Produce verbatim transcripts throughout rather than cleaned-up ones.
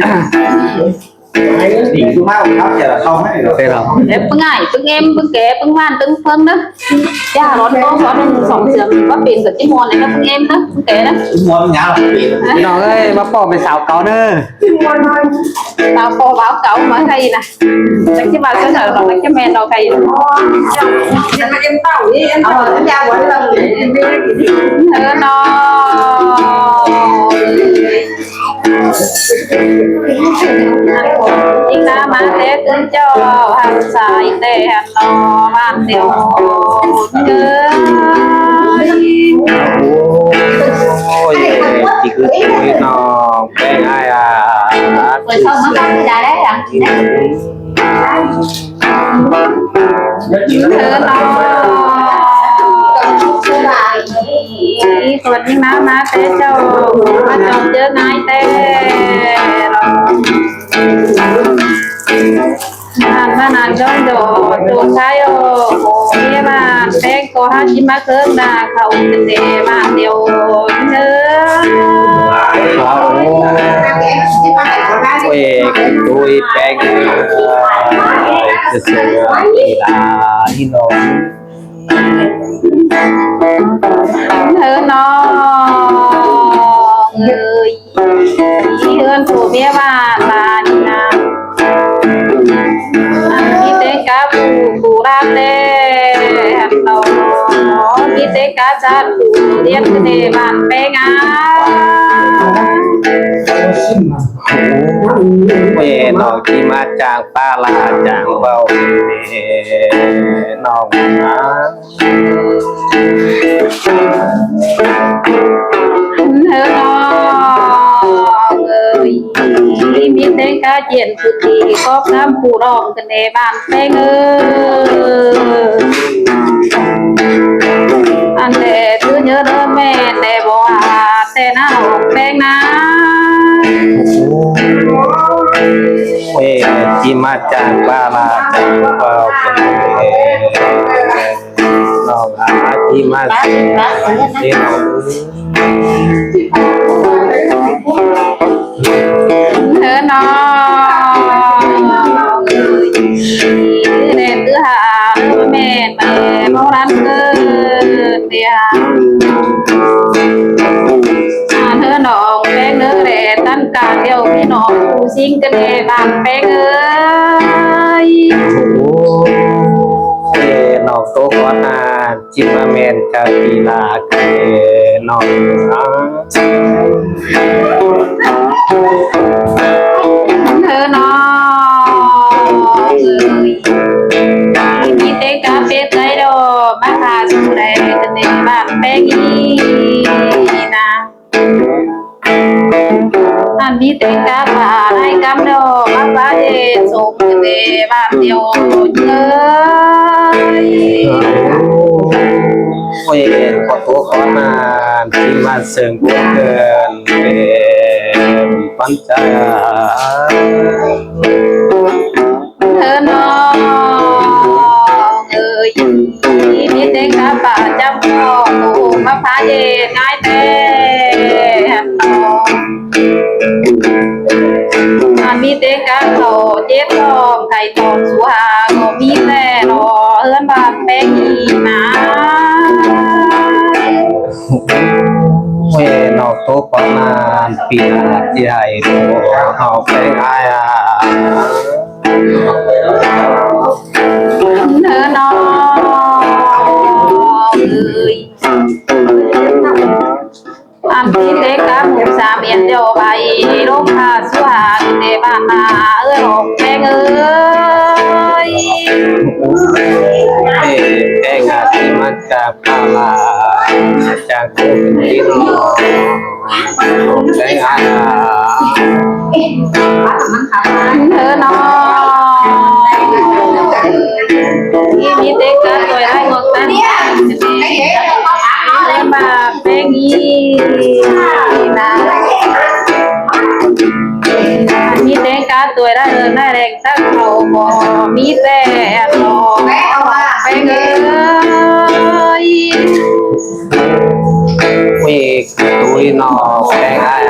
Ê, ꞌpứng ải, ꞌpứng êm, ꞌpứng ké, ꞌpứng ꞌván, ꞌpứng ꞌphớng ꞌnớ. Chả lón ꞌcọ, có nên sỏng sướng, có pên cả ꞌchí muôn này, ꞌpứng êm ꞌnớ, ꞌpứng ké ꞌnớ. ꞌPi ꞌnọng ơi, ꞌmá ꞌpọ ꞌmen sáo cáu ꞌnớ. Sáo ꞌpọ báo cáo ꞌmá khay ꞌnớ. Chắc ꞌchí ꞌva sướng hảư ꞌnọ, chắc ꞌchí ꞌmen ꞌnọ khay ꞌnớ. Ờ, ꞌnọ. ꞌChí ꞌná ꞌmá té ꞌcứ ꞌchọ hăn sai té hăn ꞌnọ ꞌván ꞌlẹo ꞌnớ. Ôi, ꞌchí ꞌcứ ꞌchí ꞌnọng ꞌpéng ai à. Ôi, sao mà không ra đấy à? Thơ ꞌnọ. ꞌChí ꞌcốn ꞌchí ꞌná ꞌmá té ꞌchọ, ꞌmá chong ꞌchớ ꞌngai té. Nản ꞌmá nản dón dọ, ꞌchọ thái ô, ꞌmía ꞌván ꞌpéng ꞌcọ hák ꞌchí ꞌmá khớng đa, khảu ꞌcọ té ꞌván ꞌlẹo ꞌnớ. Ôi, ôi, ôi, ꞌpéng ơi, ơ, ơ, ơ, ꞌnọng ơi. ꞌChí ꞌcốn ꞌmía ꞌván ꞌván ꞌnị ꞌnớ. ꞌMí té cá pú pú đa té, ꞌnọng. ꞌMí té cá sắt pú điên té ꞌván ꞌpéng à. Ôi, ꞌnọng ꞌchí ꞌmá chang pá la chang báu ꞌnọng à. Thơ ꞌnọng ơi, ꞌmí té cá chiên pú ti cóp cắm pú đom ꞌcọ té ꞌván ꞌpéng ơi. Ăn té ꞌtứ ꞌnhớ đơ ꞌmen té bók à, té ꞌnọng ꞌpéng ꞌnớ. Ôi, ꞌchí ꞌmá chang pá la chang báu ꞌnọng à, ꞌchí ꞌmá chang pá la. Thơ ꞌnọng ơi, ꞌnẹ ꞌtứ hả, ꞌmen ꞌmen ꞌmá răn ꞌcơn ꞌtẹ hả. À, ꞌnớ ꞌnọng ꞌpéng ꞌnớ ꞌlẹ, ꞌtăn cang ꞌlẹo ꞌpi ꞌnọng pú sính ꞌcọ té ꞌván ꞌpéng ơi. Ôi, ꞌnọng ꞌtố ꞌcón à, ꞌchí ꞌmá ꞌmen cá pí la ꞌcọ ꞌnọng à. Thơ ꞌnọng ơi, ꞌmí té cá pé tay đô, ꞌmá khả su đé ꞌcọ té ꞌván ꞌpéng ꞌnị ꞌnớ. Ăn ꞌmí té cá pá lai cắm đô, ꞌmá pá ꞌdệt sốm ꞌcọ té ꞌván ꞌlẹo ơi. Ôi, ꞌcọ ꞌtố ꞌcón à, ꞌchí ꞌmá sương ꞌcốn ꞌcợn, ꞌpéng ꞌpắn chang. Thơ ꞌnọng ơi, ꞌmí té cá pá chăm ꞌcọ, ꞌmá pá ꞌdệt ꞌngai té. Ăn ꞌmí té cá khảu chết ꞌcọ, khay ꞌcọ su hả ꞌcọ ꞌmí té ꞌnọ, ꞌhướn ꞌván ꞌpéng ꞌnị ꞌnớ. Ôi, ꞌnọng ꞌtố ꞌcón à, ꞌpi ꞌnọng ꞌchí hảư ꞌtố ꞌnọng ꞌpéng ai à. Thơ ꞌnọng ơi, ăn ꞌmí té cá mú sa miên ꞌlẹo bay, ꞌlống khả su hả ꞌcọ té ꞌván ꞌnớ ꞌnọng ꞌpéng ơi. Ê, ꞌpéng à, ꞌchí ꞌmá chang pá la chang ꞌcốn ꞌcọ ꞌnị ꞌnọng. Ôi, ꞌpéng ai à. Thơ ꞌnọng ơi, ꞌmí té cá ꞌtoi lai ngok ꞌtăn. Ơ, ꞌmá ꞌpéng ꞌnị ꞌnớ. ꞌMí té cá ꞌtoi lai ꞌlới lai ꞌlẹng tắc khảu ꞌcọ ꞌmí té ꞌnọ. ꞌPéng ơi. Ôi, ꞌtoi ꞌnọng ꞌpéng ai à.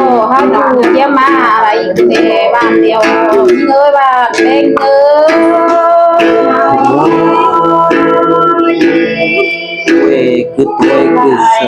ꞌcọ ꞌhặc ꞌchu ꞌchí ꞌmá lai ꞌtẹ ꞌván điêu, ꞌnị ꞌnới ꞌván ꞌpéng ꞌnới. Ê, cứ ꞌtẹ cứ sơ.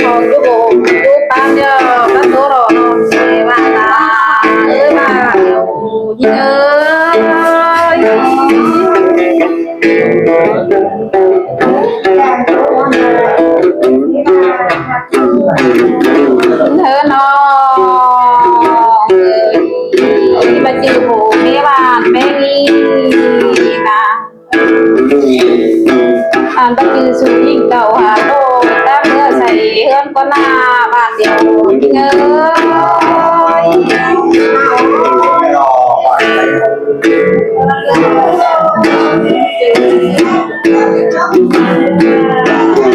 hong dú bô dú pang điêu, bát tố rô nô sê ꞌva ta, ới ꞌva điêu, ới. ꞌHớ ꞌnọng ới, ꞌchí ꞌmá ꞌchư phủ ꞌmí ꞌván ꞌpéng ꞌnị ꞌna. Ăn báu ꞌchư su ꞌnhính cảu hả ꞌtố, táng ꞌmứa sai ꞌhướn ꞌcọ ꞌna ꞌván điêu ꞌnhính ới.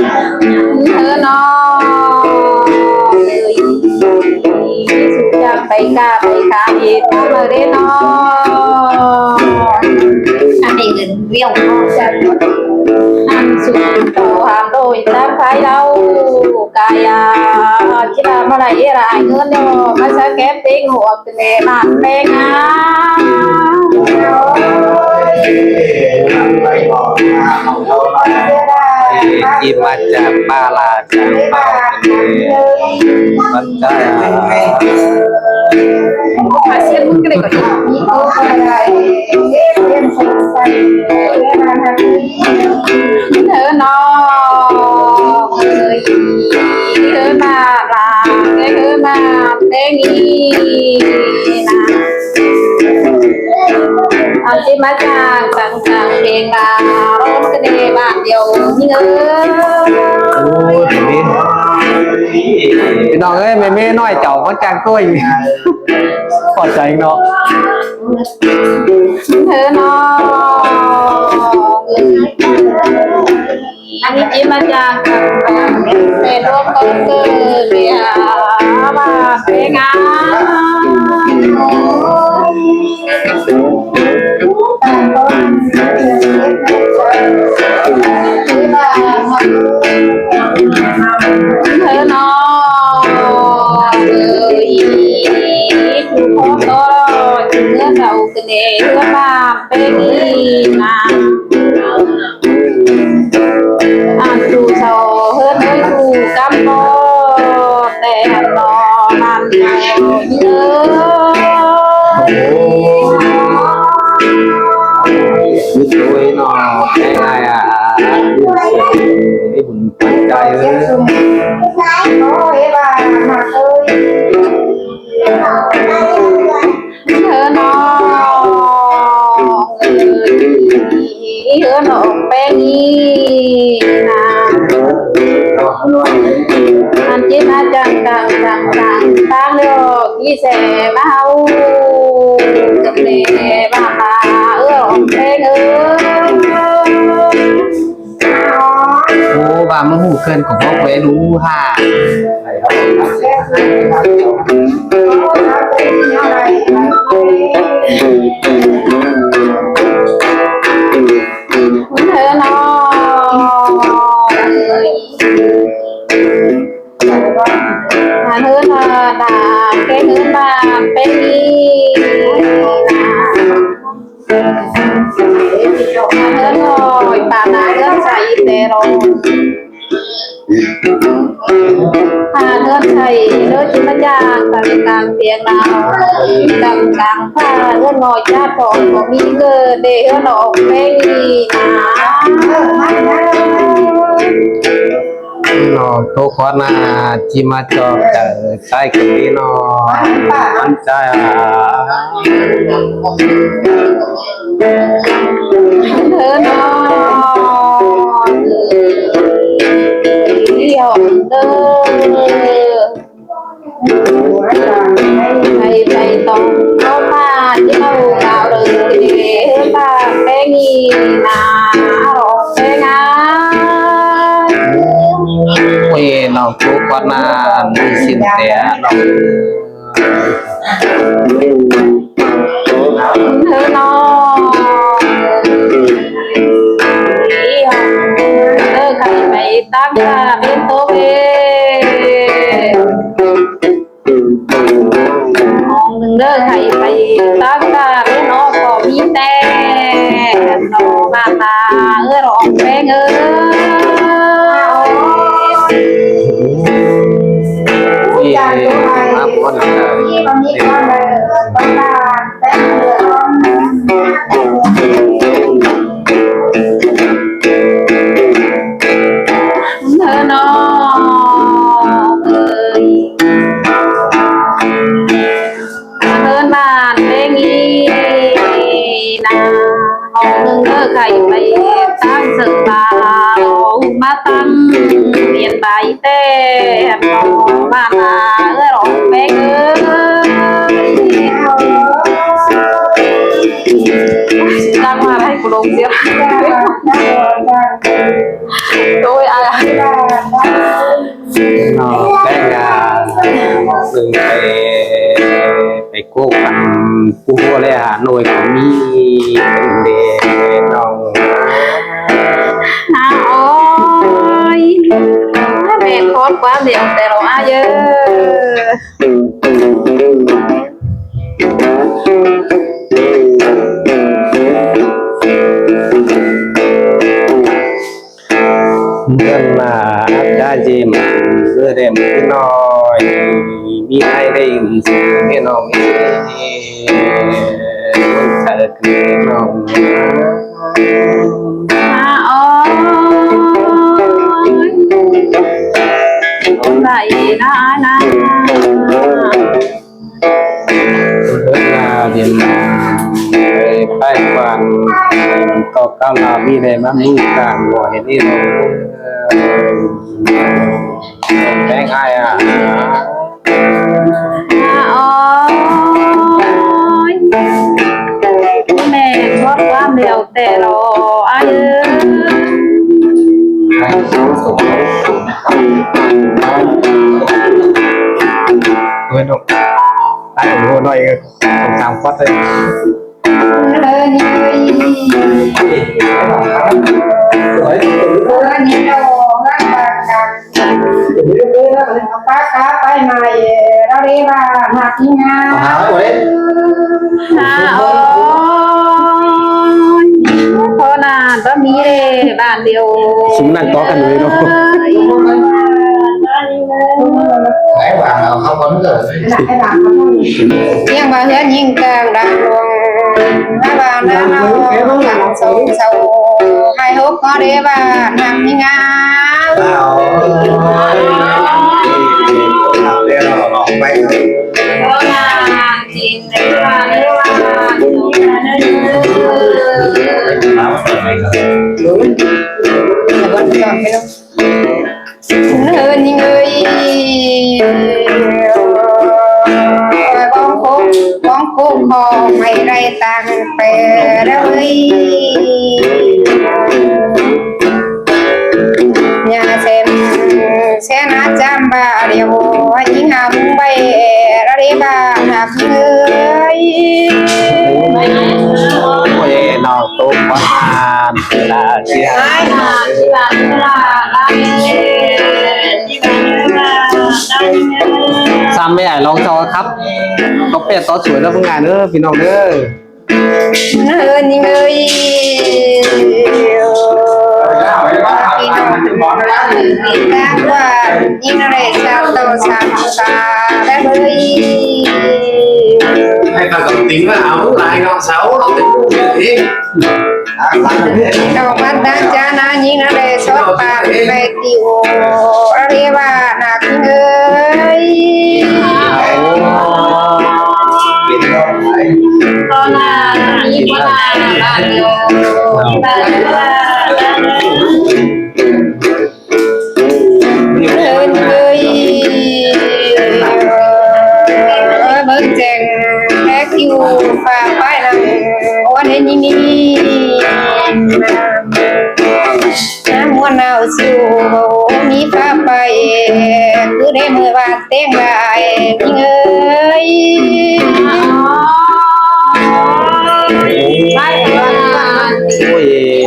ꞌHớ ꞌnọng ới, su chắng pay cá pay cá đi ꞌtáng ꞌmưa đé ꞌnọng. Ăn đi ꞌnưng ꞌviu. Ăn su tô hám đôi táng phái đau. Cá ya, ꞌchí ꞌva ꞌmá lai ꞌhế lai ꞌngớn ꞌnọ, ꞌmá sa kép ꞌtếng hua. ꞌChí ꞌmá chang ꞌpá la chang ꞌpáo ꞌcọ ꞌnị. ꞌMắn chang ꞌhớ ꞌnọng ới, ới ꞌmá la, ới ꞌmá ꞌpéng ꞌnị ꞌna. Ăn ꞌchí ꞌmá chang chang chang peng la, ꞌlống ꞌcọ đi ꞌván điêu ꞌnhính ới. Ôi, ꞌmí. ꞌPi ꞌnọng ới, ꞌmí ꞌmí ꞌnọi chảu ꞌmá chang ꞌtội. Khỏi chảy nó. ꞌHớ ꞌnọng ới. Ăn ꞌchí ꞌmá chang, pên ꞌluống ꞌcốn ꞌcơ ꞌlẹo, ꞌva ꞌpéng ꞌna. ꞌHớ ꞌnọng ới, ꞌchu phón tó, ꞌchu ꞌngứa sau ꞌcọ ꞌnị, ꞌhứa ꞌva ꞌpéng ꞌnị ꞌna. Ăn ꞌchu sau ꞌhướn ới ꞌchu cắm ꞌnọ, té hẳn ꞌnọ ꞌmắn ꞌnhính ới. Ôi, ꞌchu ꞌnọ, cái này à, cái bún bánh chay ới. ꞌHớ ꞌnọng ới, ꞌhứa ꞌnọng ꞌpéng ꞌnị ꞌna. Ăn ꞌchí ꞌmá chang chang chang chang, ꞌtáng ꞌlẹo ꞌchí ꞌsớ ꞌmá ꞌháu. Chăm lê ꞌva ꞌva, ới ꞌnọng ꞌpéng ới. Ô, ꞌva ꞌmá ꞌhụ ꞌcợn ꞌcọ bók ꞌquế đu hả. ꞌHớ ꞌnọng ới. ꞌHớ ꞌnọng ới, ꞌpéng ꞌnị ꞌna. ꞌHớ ꞌnọng ới, pá ꞌna ꞌhướn sai té ꞌló. ꞌHá ꞌhướn sai ꞌló ꞌchí ꞌmá chang, chang chang piêng ꞌnáo, chang chang phá ꞌhướn ꞌnọi chát phóng ꞌcọ ꞌmí ꞌcơ đé ꞌhứa ꞌnọng ꞌpéng ꞌnị ꞌna. ꞌNọ, tô khót ꞌna ꞌchí ꞌmá ꞌchọ chaư sai ꞌcọ ꞌnị ꞌnọ. ꞌMắn sai à. ꞌHớ ꞌnọng ới, ꞌhí hỏng đơ. Pay pay tong ꞌcọ ꞌmá ꞌchí ꞌmá ꞌhụ ꞌcạo đơ, ꞌhứa ꞌva ꞌpéng ꞌnị ꞌna, ꞌló ꞌpéng ꞌna. Ôi, ꞌnọng ꞌchu khót ꞌna ꞌmí ꞌsịn té ꞌnọng. ꞌHớ ꞌnọng ới. ꞌTan ta ꞌviến tô ꞌviến. ꞌHong ꞌnưng ꞌlới khay ꞌvạy ꞌtan ta ꞌviến ók ꞌcọ ꞌmí ꞌtẹ. ꞌNo ꞌva ta ꞌới ꞌlới ꞌpéng ꞌới. ꞌNo ꞌới. ꞌHướn ꞌmắn ꞌpéng ꞌnị ꞌna. ꞌHong ꞌnưng ꞌlới khay ꞌvạy ꞌtan sương ta ꞌmá ꞌtăng ꞌviến bái ꞌtẹ. ꞌNo ꞌva ta ꞌới ꞌlới ꞌpéng ꞌới. ꞌTan ꞌva ꞌlới phủ lông sia. Ôi, ai à. ꞌNo ꞌpéng à, ꞌmắn ꞌpéng ꞌpéng. Pay ꞌcọ căn ꞌpú ꞌhua ꞌlới Hà Nội ꞌcọ ꞌmí ꞌpéng đé ꞌnọng. Hà ơi, ꞌmắn khót ꞌquám điêu ꞌtẹ ꞌlới ai ơi. ꞌMắn ꞌmá cá dêm ꞌcứ đêm ꞌcứ ꞌnọi, ꞌmí ai đảy ꞌsứ ꞌmí ꞌnọng ꞌmí ꞌsứ ꞌmí ꞌcốn thở ꞌcứ ꞌnọng. Hà ơi, ôn lại ꞌna ꞌna. ꞌMắn ꞌmá dêm ꞌpéng ꞌquám ꞌcọ cá ꞌla ꞌmí đảy ꞌmắn ꞌmự cang ꞌnọi ꞌnị ꞌnọng. ꞌPéng ai à. Hà ơi, ꞌmắn khót ꞌquám điêu ꞌtẹ ꞌlới ai ơi. Ôi, ꞌnọng. Ai ủng hộ ꞌnọi, ơ, song sam khót ꞌlới. Hà ơi, ꞌcọ ꞌna ꞌmí đé bản điêu. Sung năng tó căn ꞌnị ꞌnọng. ꞌNhắng ꞌva ꞌhướn ꞌnhính cang đang luông, ꞌva ꞌva ꞌna ꞌnọ cắn sông sâu, hai hốc ꞌcọ đé ꞌva ꞌnhắng ꞌnhính áo. ꞌNhính ơi, ôi, bóng khúc, bóng khúc kho mày ꞌlới ꞌtáng pé ꞌlới. Nhà xem, xe ná chăm bà điêu, anh hăm bay, ra đi bà hạp ơi. Ôi, nó tôm bắn. Ai, ai, ai. Sam ꞌmắn ai lông sau khắp. Có pet tó chuối đó ꞌpứng ꞌngai ꞌnớ, ꞌpi ꞌnọng ꞌnớ. ꞌNhính ơi, ꞌpi ꞌnọng, ꞌpi ꞌnọng ꞌnhính ꞌnớ đảy sa tô sa sa đé ơi. Hay ta tổng tính là áo lai nó sáu nó tính. ꞌNo ꞌmắn ꞌtáng chá ꞌná ꞌnhính ꞌnớ đảy sót pang đảy ꞌtiếu, ꞌlới ꞌva ꞌnhắng ơi. ꞌNhính ơi, ơi, bớng cheng, hé kiu, pha pái lăng, ôn hên ꞌnhính ꞌnhính. ꞌMắn ꞌmuôn áo siu, ꞌmí pha pái, cứ đé ꞌmưa ꞌva ꞌtếng lai, ꞌnhính ơi. Ôi.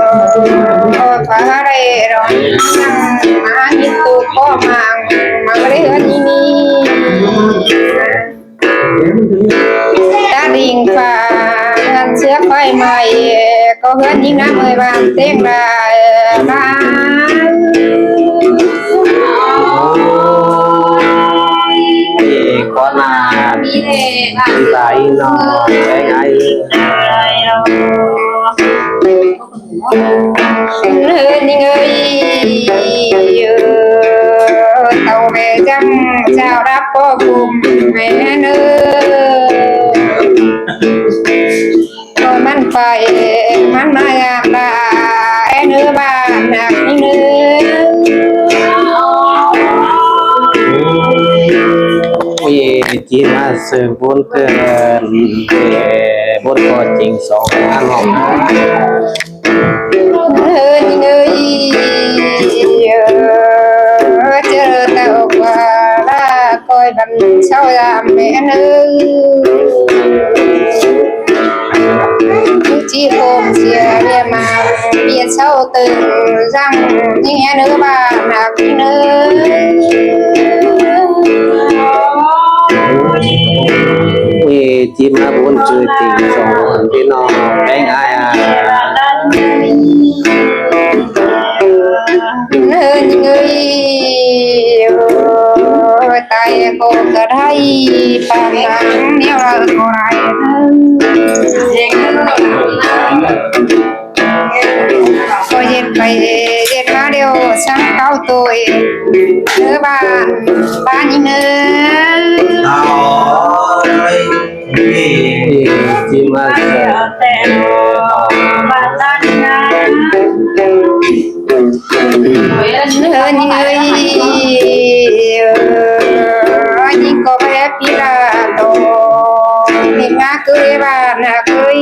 Ơ, pha đảy rong, ꞌmá ꞌnhịt ꞌtụ ꞌcọ ꞌmáng, ꞌmáng đảy ꞌhướn ꞌnị ꞌnị. Ta đinh pha ꞌhướn ꞌsứa ꞌkhói ꞌmạy, ꞌcọ ꞌhướn ꞌnhính ꞌnắm ơi ꞌván ꞌtếng lai, ơ, ꞌmá. Ôi, ꞌcọ ꞌnạ, ꞌmí lai ꞌnọ, ꞌpéng ai. ꞌNhính ơi, ơ, ꞌtạu ꞌmẹ chắng chao đắp ꞌcọ ꞌcum ꞌmẹ ꞌnớ. ꞌCọ ꞌmắn pay, ꞌmắn ꞌmá ꞌdạk đa, é ꞌnớ ꞌván ꞌnặc ꞌnhính ơi. Ôi, ꞌchí ꞌmá ꞌsư bún ꞌcợn, ê, bún ꞌcọ ꞌchính song ꞌháng ꞌhọng. ꞌNhính ơi, ơ, ꞌchớ ꞌtạu ꞌquá ꞌlạ ꞌcoi băn sau dam ꞌmẹ ꞌnớ. ꞌChí ꞌcốm sia ꞌviạk ꞌmá, ꞌviạk sau tưng dăng, ꞌnhính é ꞌnớ ꞌván ꞌnặc ꞌnhính ơi. Ê, ꞌchí ꞌmá bún ꞌchư ꞌchính song ꞌpi ꞌnọng ꞌpéng ai a. ꞌNhính ơi, ơ, tai ꞌcọ ꞌcọ đảy, pang lăng ꞌnéo ꞌlạ ꞌcọ đảy. ꞌCọ ꞌdệt pay ꞌdệt ꞌmá ꞌlẹo săng ꞌcáu ꞌtội, ꞌnớ ꞌván, ꞌván ꞌnhính ơi. Ôi, ê, ꞌchí ꞌmá ꞌsư. ꞌNhính ơi, ơ, ꞌnhính ꞌcọ báu é ꞌpi ꞌlạ ꞌtọ, ꞌnhính ꞌmá ꞌcứ đảy ꞌván ꞌnặc ꞌnới.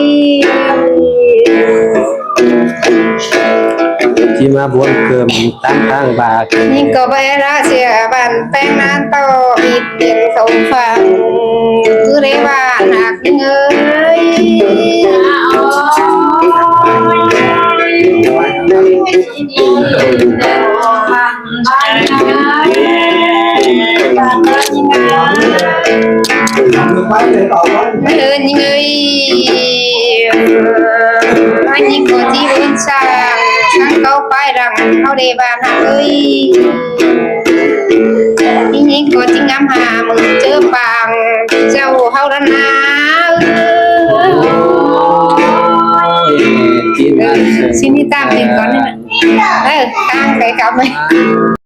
ꞌChí ꞌmá bún ꞌcơm tắm tháng bạc. ꞌNhính ꞌcọ báu é ꞌlạ sia ꞌván ꞌpéng ꞌnán ꞌtọ, ꞌmịt piến sông phẳng, ꞌcứ đảy ꞌván ꞌnặc ꞌnhính ơi. ꞌNhính ơi, ơ, ꞌnhính ꞌcọ ꞌchí bún săng, săng ꞌcáu pay lăng ꞌháu đảy ꞌván ꞌnặc ꞌnới. ꞌNhính ꞌcọ ꞌchí ngắm ha ꞌmự ꞌchớ pang, chảu ꞌháu đa ꞌnạ. Ê, ꞌchí ꞌmá ꞌsư. Ơ, xin đi tạm dừng con nữa. Ơ, tạm cái cặp này.